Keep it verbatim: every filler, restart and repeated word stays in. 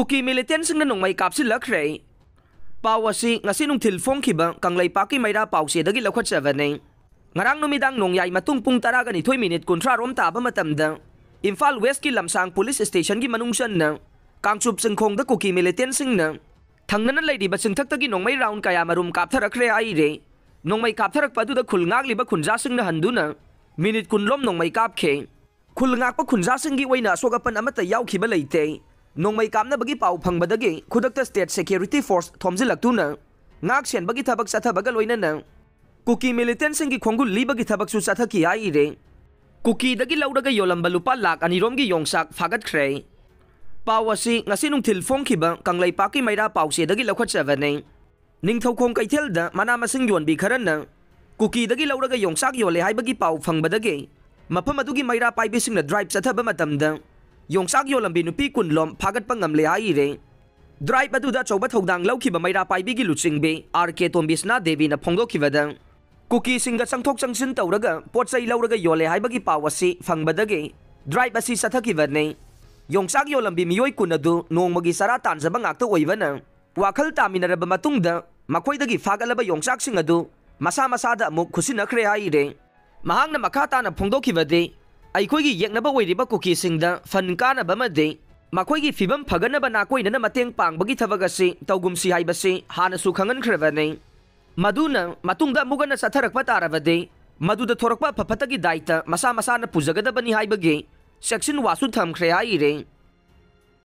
ꯀꯨꯀꯤ ꯃꯤꯂꯤꯇꯦꯟꯁꯤꯡꯅ ꯅꯣꯡꯃꯩ ꯀꯥꯞꯁꯤꯜꯂꯛꯈ꯭ꯔꯦ꯫ ꯄꯥꯎ ꯑꯁꯤ ꯉꯁꯤ ꯅꯨꯡꯊꯤꯜ ꯐꯣꯡꯈꯤꯕ ꯀꯪꯂꯩꯄꯥꯛꯀꯤ ꯃꯩꯔꯥ ꯄꯥꯎꯆꯦꯗꯒꯤ ꯂꯧꯈꯠꯆꯕꯅꯦ꯫ ꯉꯔꯥꯡ ꯅꯨꯃꯤꯗꯥꯡ ꯅꯣꯡꯌꯥꯏ ꯃꯇꯨꯡ ꯄꯨꯡ ꯇꯔꯥꯒ ꯅꯤꯊꯣꯏ ꯃꯤꯅꯤꯠ ꯀꯨꯟꯊ꯭ꯔꯥ ꯔꯣꯝ ꯇꯥꯕ ꯃꯇꯝꯗ ꯏꯝꯐꯥꯜ ꯋꯦꯁꯀꯤ ꯂꯝꯁꯥꯡ ꯄꯨꯂꯤꯁ ꯁ꯭ꯇꯦꯁꯟꯒꯤ ꯃꯅꯨꯡ ꯆꯟꯅ ꯀꯥꯡꯆꯨꯞ ꯆꯤꯡꯈꯣꯡꯗ ꯀꯨꯀꯤ ꯃꯤꯂꯤꯇꯦꯟꯁꯤꯡꯅ ꯊꯪꯅꯅ ꯂꯩꯔꯤꯕ ꯆꯤꯡꯊꯛꯇꯒꯤ ꯅꯣꯡꯃꯩ ꯔꯥꯎꯟ ꯀꯌꯥꯃꯔꯨꯝ ꯀꯥꯞꯊꯔꯛꯈ꯭ꯔꯦ ꯍꯥꯏꯔꯦ꯫ ꯅꯣꯡꯃꯩ ꯀꯥꯞꯊꯔꯛꯄ ꯑꯗꯨꯗ ꯈꯨꯜ ꯉꯥꯛꯂꯤꯕ ꯈꯨꯟꯖꯥꯁꯤꯡꯅ ꯍꯟꯗꯨꯅ ꯃꯤꯅꯤꯠ ꯀꯨꯟ ꯂꯣꯝ ꯅꯣꯡꯃꯩ ꯀꯥꯞꯈꯤ꯫ ꯈꯨꯜ ꯉꯥꯛꯄ ꯈꯨꯟꯖꯥꯁꯤꯡꯒꯤ ꯑꯣꯏꯅ ꯑꯁꯣꯛ ꯑꯄꯟ ꯑꯃꯠꯇ ꯌꯥꯎꯈꯤꯕ ꯂꯩꯇꯦ꯫ ꯅꯣꯡꯃꯩ ꯀꯥꯞꯅꯕꯒꯤ ꯄꯥꯎ ꯐꯪꯕꯗꯒꯤ ꯈꯨꯗꯛꯇ ꯁ꯭ꯇꯦꯠ ꯁꯦꯀ꯭ꯌꯨꯔꯤꯇꯤ ꯐꯣꯔꯁ ꯊꯣꯝꯖꯤꯜꯂꯛꯇꯨꯅ ꯉꯥꯛ ꯁꯦꯟꯕꯒꯤ ꯊꯕꯛ ꯆꯠꯊꯕꯒ ꯂꯣꯏꯅꯅ ꯀꯨꯀꯤ ꯃꯤꯂꯤꯇꯦꯟꯁꯤꯡꯒꯤ ꯈꯣꯡꯒꯨꯜ ꯂꯤꯕꯒꯤ ꯊꯕꯛꯁꯨ ꯆꯠꯊꯈꯤ ꯍꯥꯏꯔꯦ꯫ ꯀꯨꯀꯤꯗꯒꯤ ꯂꯧꯔꯒ ꯌꯣꯜꯂꯝꯕ ꯂꯨꯄꯥ ꯂꯥꯈ ꯑꯅꯤ ꯔꯣꯝꯒꯤ ꯌꯣꯡꯆꯥꯛ ꯐꯥꯒꯠꯈ꯭ꯔꯦ꯫ ꯄꯥꯎ ꯑꯁꯤ ꯉꯁꯤ ꯅꯨꯡꯊꯤꯜ ꯐꯣꯡꯈꯤꯕ ꯀꯪꯂꯩꯄꯥꯛꯀꯤ ꯃꯩꯔꯥ ꯄꯥꯎꯆꯦꯗꯒꯤ ꯂꯧꯈꯠꯆꯕꯅꯤ꯫ ꯅꯤꯡꯊꯧꯈꯣꯡ ꯀꯩꯊꯦꯜꯗ ꯃꯅꯥ ꯃꯁꯤꯡ ꯌꯣꯟꯕꯤ ꯈꯔꯅ ꯀꯨꯀꯤꯗꯒꯤ ꯂꯧꯔꯒ ꯌꯣꯡꯆꯥꯛ ꯌꯣꯜꯂꯦ ꯍꯥꯏꯕꯒꯤ ꯄꯥꯎ ꯐꯪꯕꯗꯒꯤ ꯃꯐꯝ ꯑꯗꯨꯒꯤ ꯃꯩꯔꯥ ꯄꯥꯏꯕꯤꯁꯤꯡꯅ ꯗ꯭ꯔꯥꯏꯚ ꯆꯠꯊꯕ ꯃꯇꯝꯗ ꯌꯣꯡꯆꯥꯛ ꯌꯣꯜꯂꯝꯕꯤ ꯅꯨꯄꯤ ꯀꯨꯟ ꯂꯣꯝ ꯐꯥꯒꯠꯄ ꯉꯝꯂꯦ ꯍꯥꯏꯔꯦ꯫ ꯗ꯭ꯔꯥꯏꯚ ꯑꯗꯨꯗ ꯑꯆꯧꯕ ꯊꯧꯗꯥꯡ ꯂꯧꯈꯤꯕ ꯃꯩꯔꯥ ꯄꯥꯏꯕꯤꯒꯤ ꯂꯨꯆꯤꯡꯕꯤ ꯑꯥꯔ ꯀꯦ ꯇꯣꯝꯕꯤꯁꯅꯥ ꯗꯦꯕꯤꯅ ꯐꯣꯡꯗꯣꯛꯈꯤꯕꯗ, ꯀꯨꯀꯤꯁꯤꯡꯒ ꯆꯪꯊꯣꯛ ꯆꯪꯁꯤꯟ ꯇꯧꯔꯒ ꯄꯣꯠ ꯆꯩ ꯂꯧꯔꯒ ꯌꯣꯜꯂꯦ ꯍꯥꯏꯕꯒꯤ ꯄꯥꯎ ꯑꯁꯤ ꯐꯪꯕꯗꯒꯤ ꯗ꯭ꯔꯥꯏꯚ ꯑꯁꯤ ꯆꯠꯊꯈꯤꯕꯅꯤ꯫ ꯌꯣꯡꯆꯥꯛ ꯌꯣꯜꯂꯝꯕꯤ ꯃꯤꯑꯣꯏ ꯀꯨꯟ ꯑꯗꯨ ꯅꯣꯡꯃꯒꯤ ꯆꯔꯥ ꯇꯥꯟꯖꯕ ꯉꯥꯛꯇ ꯑꯣꯏꯕꯅ, ꯋꯥꯈꯜ ꯇꯥꯃꯤꯟꯅꯔꯕ ꯃꯇꯨꯡꯗ ꯃꯈꯣꯏꯗꯒꯤ ꯐꯥꯒꯠꯂꯕ ꯌꯣꯡꯆꯥꯛꯁꯤꯡ ꯑꯗꯨ ꯃꯁꯥ ꯃꯁꯥꯗ ꯑꯃꯨꯛ ꯈꯨꯠꯁꯤꯟꯅꯈ꯭ꯔꯦ ꯍꯥꯏꯔꯦ꯫ ꯃꯍꯥꯛꯅ ꯃꯈꯥ ꯇꯥꯅ ꯐꯣꯡꯗꯣꯛꯈꯤꯕꯗꯤ, ꯑꯩꯈꯣꯏꯒꯤ ꯌꯦꯛꯅꯕ ꯑꯣꯏꯔꯤꯕ ꯀꯨꯀꯤꯁꯤꯡꯗ ꯐꯟ ꯀꯥꯅꯕ ꯑꯃꯗꯤ ꯃꯈꯣꯏꯒꯤ ꯐꯤꯕꯝ ꯐꯒꯠꯅꯕ ꯅꯥꯀꯣꯏꯅꯅ ꯃꯇꯦꯡ ꯄꯥꯡꯕꯒꯤ ꯊꯕꯛ ꯑꯁꯤ ꯇꯧꯒꯨꯝꯁꯤ ꯍꯥꯏꯕꯁꯤ ꯍꯥꯟꯅꯁꯨ ꯈꯪꯍꯟꯈ꯭ꯔꯕꯅꯤ꯫ ꯃꯗꯨꯅ ꯃꯇꯨꯡꯗ ꯑꯃꯨꯛ ꯍꯟꯅ ꯆꯠꯊꯔꯛꯄ ꯇꯥꯔꯕꯗꯤ, ꯃꯗꯨꯗ ꯊꯣꯔꯛꯄ ꯑꯐ ꯐꯠꯇꯒꯤ ꯗꯥꯏꯇ ꯃꯁꯥ ꯃꯁꯥꯅ ꯄꯨꯖꯒꯗꯕꯅꯤ ꯍꯥꯏꯕꯒꯤ ꯆꯦꯛꯁꯤꯟ ꯋꯥꯁꯨ ꯊꯝꯈ꯭ꯔꯦ ꯍꯥꯏꯔꯦ꯫